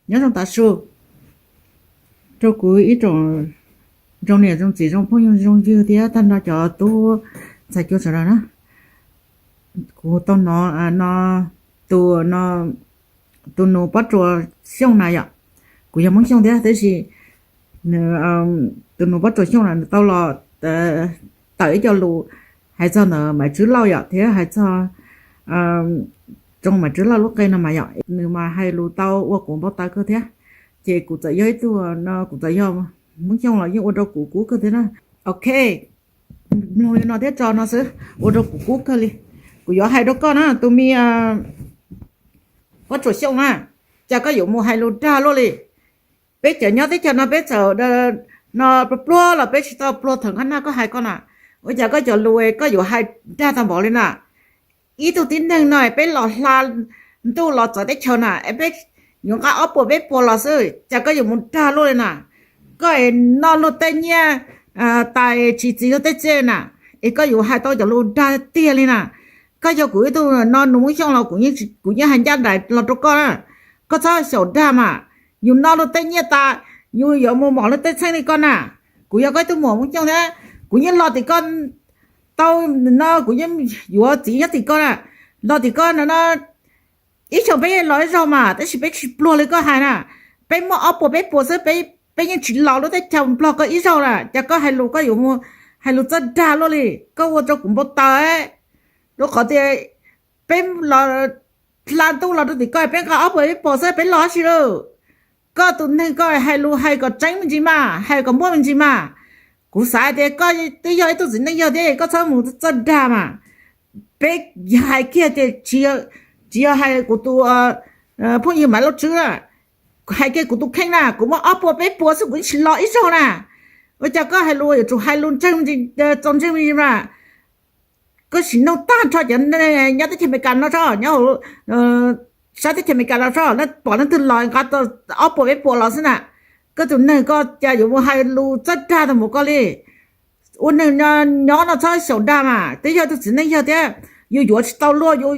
Nyob zoo tav su rau kuv ib tsoom zoo niam zoo txiv zoo phooj ywg zoo ywg thiab tag nrho cov tub ntxhais cua sawv daws na. Kuv tau hnov no, tus no, tus nus Pob Tsuas Xyooj na yom, kuv yog Hmoob Xyooj thiab tab sis nws, tus nus Pob Tsuas Xyooj na nws tau los tawm ib co lus hais txog ntawm Maiv Tswb Lauj yom, thiab hais txog tsoom Maiv Tswb Lauj lub qe no mas yom, nws mas hais lus tau ua kuv npau taws kawg thiab. Ces kuv txawm yog ib tug no, kuv txawm yog Hmoob Xyooj los yeej ua rau kuv kub kawg thiab na. Ok, mloog li no thiab tso no xwb ua rau kuv kub kawg li. Kuv yuav hais rau koj na, tus me Pob Tsuas Xyooj na, cas koj yuav mus hais lus dag luaj li. Peb cov nyob teb chaws no peb txawm no pluag pluag los peb tsis tau pluag thaum nqaj nag koj hais koj na. Ua cas koj cov lus koj yuav hais dag tag npaum li na? Ib tug tib neeg no peb los hla ntuj los txawv teb chaws na, peb yuav nqa ob puas peb puas los xwb, cas koj yuav mus dag luaj li na? Koj es noj luag tej nyiaj tas tsis txi luag tej txiaj na, es koj yuav hais tau cov lus dag tiag li na. Koj yog kuv ib tug no nus Hmoob Xyooj los kuv yeej hais ncaj nraim los rau koj na. Koj txhob xyaum dag mas, yus noj luag tej nyiaj tas, yus yuav mus mom luag tej txheej li koj na. Kuv yog koj ib tug muam Hmoob Xyooj thiab, kuv yeej los tim koj tau no, kuv yeej yuav txiv nyob tim koj na. Los tim koj no no, ib xyoos peb los ib zaug mas tab sis peb tsis pluag li koj hais na. Peb muaj ob puas peb puas xwb, peb yeej tsis los lub teb chaws Nplog koj ib zaug na, cas koj hais lus koj yuav mus hais lus txawj dag luaj li. Koj ua rau kuv npau taws, rau qhov tias peb los hla ntuj los rau tim koj peb nqa ob puas peb puas xwb peb los dab tsi lawm? Koj tus neeg koj hais lus hais kom tseeb me ntsis mas, hais kom muaj me ntsis mas. Kuv xav tias koj twb yog ib tug txiv neej yog thiab koj txhob mus txawj dag mas. Peb hais kiag tias tsis yog hais kuv tus phooj ywg Maiv Lauj Tswb, hais kiag kuv tus kheej na, kuv muaj ob puas peb puas xwb kuv yeej tsis los ib zaug na. Ua cas koj hais lus yuav tsum hais lus ntseeg, txaus ntseeg me ntsis mas. Koj sim nug tag nrho cov nyob teb chaws Amelikas no tso, nyob sab teb chaws Amelikas no tso, pom leej twg los nqa ob puas peb puas los xwb na. Koj tus neeg koj cas yuav mus hais lus txawj dag tag npaum koj li. Ua neeg nyob no txhob xyaum dag mas, twb yog tus txiv neej yog thiab, yus yuav tsis tau luag, yus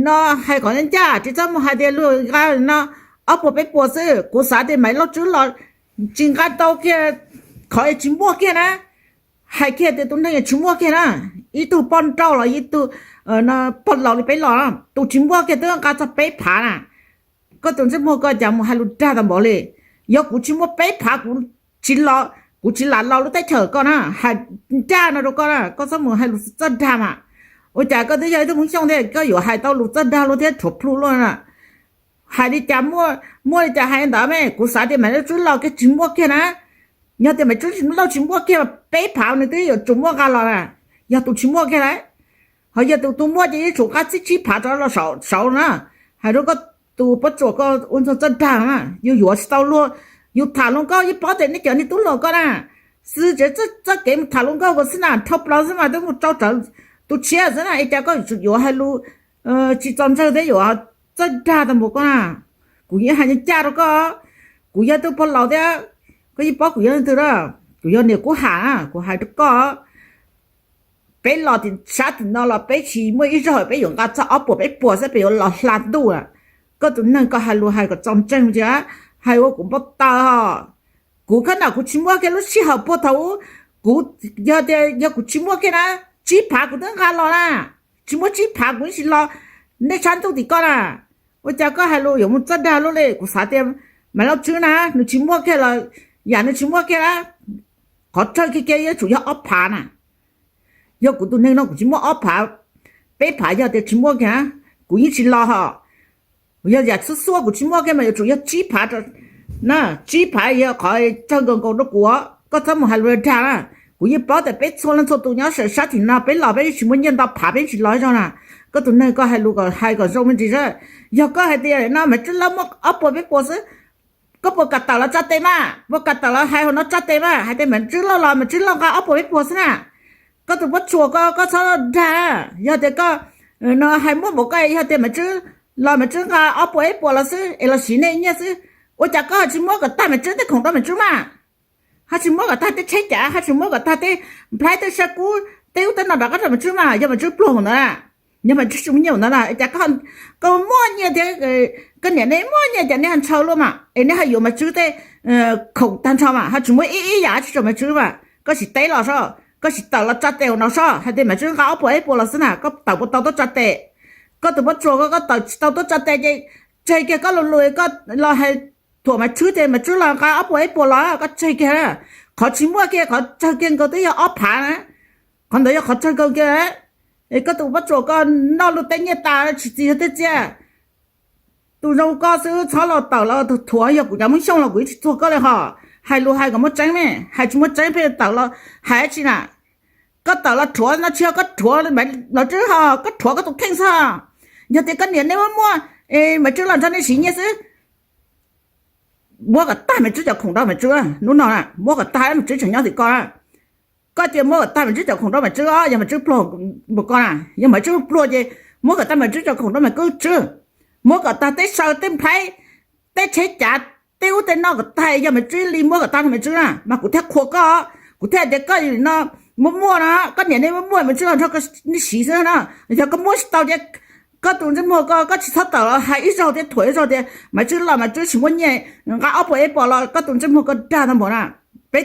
no hais qhov ncaj ncaj, tsis txhob mus hais tias luag nqa no ob puas peb puas xwb. Kuv xav tias Maiv Lauj Tswb los tsis nqa tau kiag, qhov tsis muaj kiag na. Hais kiag tias tus neeg tsis muaj kiag na, ib tug poj nrauj los ib tug pog laus li peb los, tus tsis muaj kiag twb nqa txog peb phav na. Koj tus ntsej muag koj cas mus hais lus dag tag npaum li. Yog kuv tsis muaj peb phav kuv tsis los, kuv tsis lam los lub teb chaws koj na, hais ncaj no rau koj na, koj txhob mus hais lus txawj dag mas. Ua cas koj twb yog ib tug Hmoob Xyooj thiab koj yuav hais tau lus txawj dag luaj thiab rhuav plhu luaj na? Hais li cas muaj, muaj li cas hais ntawd me, kuv xav tias Maiv Lauj Tswb los kiag tsis muaj kiag na. Yog tias Maiv Lauj Tswb tsis muaj kiag peb phav nws twb yuav tsum muaj nqa los na, yog tus tsis muaj kiag na. Ho yog tus tus muaj ces yuav tsum nqa txij tsib phav rov los saud na. Hais rau koj tus Pob Tsuas koj ua ntxuag txawj dag na, yus yuav tsis tau luag, yus tham luag nkauj yeej paub tias nej cov niag tub hluas koj na, xwb tsev txoj kev mus tham luag nkauj ko xwb na, dhau plaws xwb mas twb mus rau rawv tus tshiab xwb na, es cas koj yuav tsum yuav hais lus tsis txaus ntseeg thiab yuav txawj dag tag npaum koj na. Kuv yeej hais ncaj ncaj rau koj, kuv yog tug pog laus thiab, koj yeej paub kuv yog leej twg na. Kuv yog niam Kub Ham na, kuv hais rau koj, peb los tim sab tim no los peb tsis muaj ib zaug peb yuav nqa txog ob puas peb puas xwb peb yuav los hla ntuj lawm. Koj tus neeg koj hais lus hais kom txaus ntseeg ntsia, hais ua kuv npau taws os. Kuv khab nam kuv tsis muaj kiag lub sij hawm puag thaum ub, kuv, yog tias yog kuv tsis muaj kiag na, tsib phav kuv twb nqa los na. Tsis muaj tsib phav kuv yeej tsis los nej sab ntuj tim koj na. Ua cas koj hais lus yuav mus txawj dag luaj li? Kuv xav tias Maiv Lauj Tswb na nws tsis muaj kiag los, yam nws tsis muaj kiag na, qhov tsawg kiag kiag yuav tsum yog ob phav na. Yog kuv tus neeg no kuv tsis muaj ob phav, peb phav yog tias tsis muaj kiag na, kuv yeej tsis los hos. Yog yam xub xuaj kuv tsis muaj kiag mas yuav tsum yog tsib phav na, tsib phav yog qhov tsawg nkaus nkaus rau kuv. Koj txhob mus hais lus dag na. Kuv yeej paub tias peb txhua leej txhua tus nyob sab tim no peb los peb tsis muaj nyiaj nto phav peb tsis los ib zaug na. Koj tus neeg koj hais lus kom hais kom zoo me ntsis xwb. Yog koj hais tias no Maiv Tswb Lauj muaj ob puas peb puas xwb, koj puas kam tawm los tsa tes mas, puas kam tawm los hais hauv no tsa tes mas, hais tias Maiv Tswb Lauj los Maiv Tswb Lauj nqa ob puas peb puas xwb na. Koj tus Pob Tsuas ko koj txhob dag. Yog tias koj no hais muaj npaum koj, yog tias Maiv Tswb los Maiv Tswb nqa ob puas peb puas los xwb es los siv nej nyiaj xwb, ua cas koj ho tsis muab kom tag Maiv Tswb tej khoom rau Maiv Tswb mas? Ho tsis muab kom tag tej tsheb cav, ho tsis muab kom tag tej nplhaib tej sab kub tej ub tej no rov qab rau Maiv Tswb mas, yog Maiv Tswb pluag mus ntawd na. Yog Maiv Tswb tsis muaj nyiaj ntawd na cas koj muaj nyiaj thiab, koj niam nej muaj nyiaj cas nej ho ntshaw luaj mas es nej ho yuav Maiv Tswb tej khoom tag nrho mas ho tsis muab ib ib yam tsis rau Maiv Tswb mas. Koj tsis teb los soj, koj tsis tawm los tsa tes no soj hais tias Maiv Tswb nqa ob puas ib puas los xwb na, koj tawm puas tau tuaj tsa tes? Koj tus Pob Tsuas ko koj tawm tsis tau tuaj tsa tes ces tseg kiag koj lus lus koj los hais thuam Maiv Tswb ces Maiv Tswb los nqa ob puas ib puas los koj tseg kiag. Qhov tsis muaj kiag qhov tsawg kiag nkaus twb yog ob phav na, qhov ntawd yog qhov tsawg nkaus kiag. Es koj tus Pob Tsuas koj noj luj teb nyiaj tas tsis txi tej txiaj. Tus zoo koj xwb txhob los tawm los thuam, yog kuv cov Hmoob Xyooj los kuv yeej tsis txuag koj li hos. Hais lus hais kom muaj tseeb me, hais tsis muaj tseeb pheej tawm los hais dab tsi na. Koj tawm los rhuav no tsis yog koj rhuav Maiv Tswb hos, koj rhuav koj tus kheej xwb. Yog tias koj niam nej muaj muaj, Maiv Tswb los nrog nej siv nyiaj xwb, muab kom tag Maiv Tswb cov khoom rau Maiv Tswb hnub no na, muab kom tag Maiv Tswb tseem nyob tim koj na. Koj cia muab kom tag Maiv Tswb cov khoom rau Maiv Tswb os, yog Maiv Tswb pluag npaum koj na, yog Maiv Tswb pluag ces muab kom tag Maiv Tswb cov khoom rau Maiv Tswb, muab kom tag tej saw tej nplhaib, tej tsheb cav, tej ub tej no kom tag, yog Maiv Tswb li muab kom tag rau Maiv Tswb na mas kuv thiaj qhuas koj, kuv thiaj hais tias koj no muaj muaj no, koj niam nej muaj muaj Maiv Tswb los nrog koj siv xwb na. Yog koj muab tsis tau ces koj tus ntsej muag ko koj tsis txhob tawm los hais ib zaug thiab thuam ib zaug tias Maiv Tswb los Maiv Tswb tsis muaj nyiaj nqa ob puas ib puas los, koj tus ntsej muag ko dag tag npaum na. Peb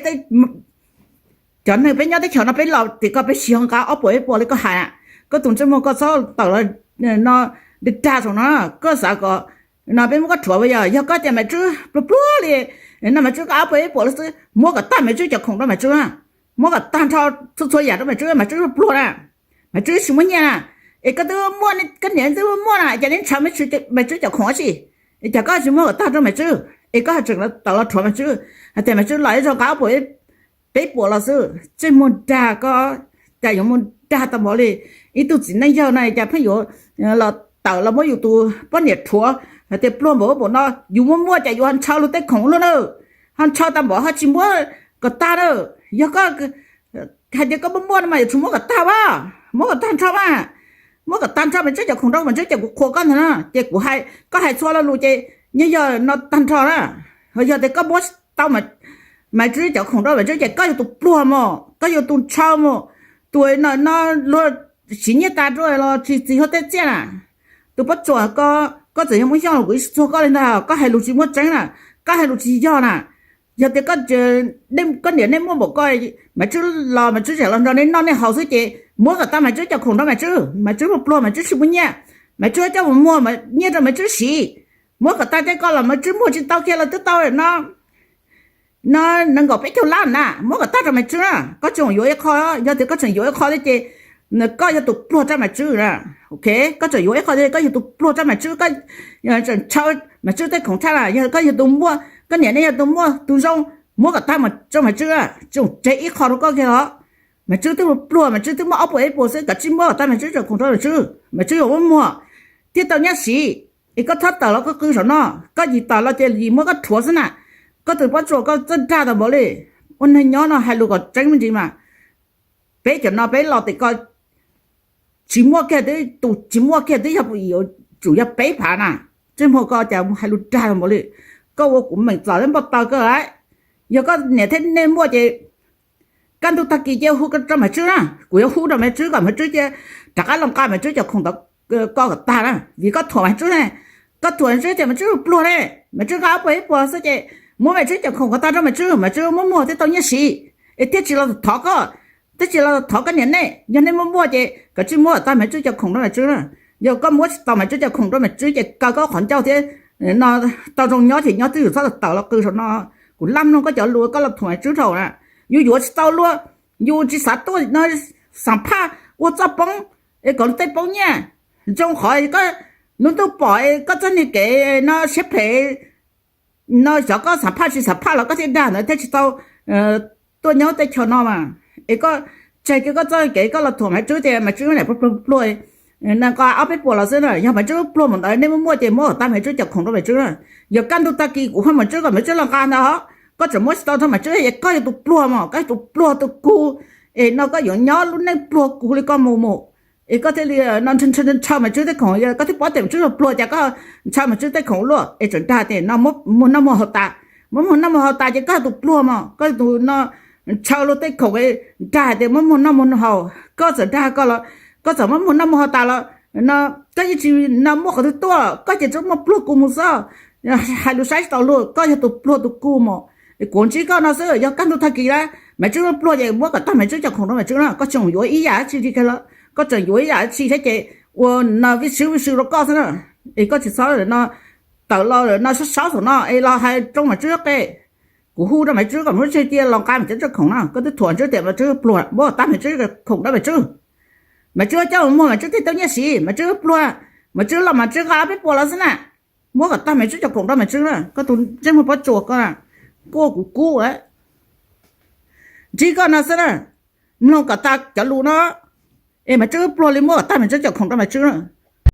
cov neeg peb nyob teb chaws no peb los tim koj peb tsis yog nqa ob puas ib puas li koj hais na. Koj tus ntsej muag ko txhob tawm los no dag dag saum no, koj xav kom no peb muab koj rhuav yog, yog koj tias Maiv Tswb pluag pluag li no Maiv Tswb nqa ob puas ib puas los xwb, muab kom tag Maiv Tswb cov khoom rau Maiv Tswb na, muab kom tag nrho txhua txhua yam rau Maiv Tswb, Maiv Tswb pluag na, Maiv Tswb tsis muaj nyiaj na. Es koj twb muaj, koj niam twb muaj na ces neb ntshaw Maiv Tswb cov khoom dab tsi? Es cas koj tsis muab kom tag rau Maiv Tswb es koj tseem tawm los rhuav Maiv Tswb hais tias Maiv Tswb los ib zaug nqa ob puas peb puas los xwb, ntsej muag dag koj, cas yuav muag dag tau npaum li. Ib tug txiv neej yawg no cas pheej yuav los tawm los muab yus tus poj niam rhuav hais tias pluag npaum ub npaum no, yus muaj muaj cas yus ho ntshaw luag tej khoom luaj na, ho ntshaw tau npaum ho tsis muab kom tag na. Yog koj hais tias koj muaj muaj no mas yuav tsum muab kom tag a, muab kom tag nrho mas, muab kom tag nrho Maiv Tswb cov khoom rau Maiv Tswb ces kuv qhuas koj ntag na. Ces kuv hais, koj hais txhua lo lus ces nyob yog no tag nrho na. Yog tias koj muab tau Maiv Tswb cov khoom rau Maiv Tswb ces koj yog tus pluag mos, koj yog tus ntshaw mos, tus no no luag siv nyiaj tas rau los tsis txi huab tej txiaj na. Tus Pob Tsuas ko, koj txawm yog Hmoob Xyooj los kuv yeej tsis txuag koj li ntag, koj hais lus tsis muaj tseeb na, koj hais lus tsis yog na. Yog tias koj niam nej muaj npaum ko, Maiv Tswb los Maiv Tswb tseem los nrog nej noj nej haus xwb ces muab kom tag Maiv Tswb cov khoom rau Maiv Tswb, Maiv Tswb pluag Maiv Tswb tsis muaj nyiaj, Maiv Tswb coj mus muag nyiaj rau Maiv Tswb siv, muab kom tag tej ko los Maiv Tswb muag tsis tau kiag los twb tau no no nees nkaum peb caug lab na, muab kom tag rau Maiv Tswb na. Koj tseem yuav ib qho, yog tias koj tseem yuav ib qho thiab ces koj yog tus pluag rau Maiv Tswb na. Ok, koj tseem yuav ib qho thiab koj yog tus pluag rau Maiv Tswb, koj tseem ntshaw Maiv Tswb tej khoom tshaj na. Yog koj yog tus muaj, koj niam nej yog tus muaj tus zoo, muab kom tag rau Maiv Tswb, tseem tseg ib qho rau koj kiag os. Maiv Tswb twb pluag, Maiv Tswb twb muaj ob puas ib puas xwb, koj tsis muab kom tag Maiv Tswb cov khoom rau Maiv Tswb, Maiv Tswb yuav muaj muag thiaj tau nyiaj siv. Es koj txhob tawm los koj qw saum no, koj yim tawm los ces yim muab koj rhuav xwb na. Koj tus Pob Tsuas koj txawj dag tau npaum li. Ua neeg nyob no hais lus kom tseeb me ntsis mas. Peb cov no peb los tim ko tsis muaj kiag, tus tsis muaj kiag twb yog yuav tsum yog peb phav na. Ntsej muag ko cas mus hais lus dag tau npaum li. Koj ua kuv meem txom thiab npau taws koj lawm. Yog koj niam thiab nej muaj ces kaj ntug tag kis cia hu rau Maiv Tswb na, kuv yuav hu rau Maiv Tswb kom Maiv Tswb cia rov qab los nqa Maiv Tswb cov khoom ntawd ko kom tag na, vim koj thuam Maiv Tswb ne. Koj thuam Maiv Tswb tias Maiv Tswb pluag ne, Maiv Tswb nqa ob puas ib puas xwb ces muab Maiv Tswb cov khoom kom tag rau Maiv Tswb, Maiv Tswb muab muag thiaj tau nyiaj siv, es thiaj tsis los thov koj, thiaj tsis los thov koj niam nej. Yog nej muaj muaj ces koj tsis muab kom tag Maiv Tswb cov khoom rau Maiv Tswb. Yog koj muab tsis tau Maiv Tswb cov khoom rau Maiv Tswb ces kaw koj qhov ncauj thiab no tau zoo nyob ces nyob twj ywm, txhob tawm los qw saum no. Kuv laj mloog koj cov lus koj los thuam Maiv Tswb dhau na. Yus yuav tsis tau luag, yus tsis xav tuaj no xam phaj ua txoj poob es kom luag tej poob nyiaj. Zoo qhov koj lub ntuj pom koj txoj niag kev no siab phem no, xyov koj xam phaj tsis xam phaj los koj thiaj dag ntawd thiaj tsis tau tuaj nyob teb chaws no mas. Es koj tseg kiag koj txoj kev koj los thuam Maiv Tswb tias Maiv Tswb niam pluag pluag, nqa ob peb puas los xwb na. Yog Maiv Tswb pluag mus ntawd nej muaj muaj ces muab kom tag Maiv Tswb cov khoom rau Maiv Tswb na. Yog kaj ntug tag kis kuv ho Maiv Tswb kom Maiv Tswb los nqa ntag os, koj tseem muab tsis tau rau Maiv Tswb es koj yog tus pluag mos, koj yog tus pluag tus kug, es no koj yuav nyob lub neej pluag kug li koj mus mus. Es koj thiaj li no ntshaw Maiv Tswb tej khoom, koj twb paub tias Maiv Tswb pluag cas koj ntshaw Maiv Tswb tej khoom luaj es tseem dag tias no muab muag noj muag haus tas. Muab muag noj muag haus tas ces koj yog tus pluag mos, koj yog tus no ntshaw luag tej khoom, dag hais tias muab muag noj muag haus. Koj txawm dag koj los, koj txawm muab muag noj muag haus tas los Koj yeej tsis no muaj qhov twg tuaj, koj ces tsuas muaj pluag kuv mus xwb. Hais lus saib tsis tau luag, koj yog tus pluag tus kuv mus. Kuv ntsib koj no xwb, yog kaj ntug tag kis na, Maiv Tswb pluag ces muab kom tag Maiv Tswb cov khoom rau Maiv Tswb na, koj tseem yuav ib yam dab tsi li kiag lawm, koj tseem yuav ib yam dab tsi thiab ces ua no vij swv vij swv rau koj xwb na. Es koj tsis txhob no tawm los no sab saub saum no es los hais rau Maiv Tswb qe. Kuv hu rau Maiv Tswb kom Maiv Tswb tseg cia los nqa Maiv Tswb cov khoom no, koj twb thuam Maiv Tswb tias Maiv Tswb pluag, muab kom tag Maiv Tswb cov khoom rau Maiv Tswb. Maiv Tswb coj mus muag Maiv Tswb tej tub nyiaj siv, Maiv Tswb pluag, Maiv Tswb los Maiv Tswb nqa peb puas los xwb na. Muab kom tag Maiv Tswb cov khoom rau Maiv Tswb na, koj tus ntsej muag pob tsuas koj na, kuj kuv kub lawm. Ntsib koj no xwb na, mloog kom tag cov lus no, es Maiv Tswb pluag li muab kom tag Maiv Tswb cov khoom rau Maiv Tswb na.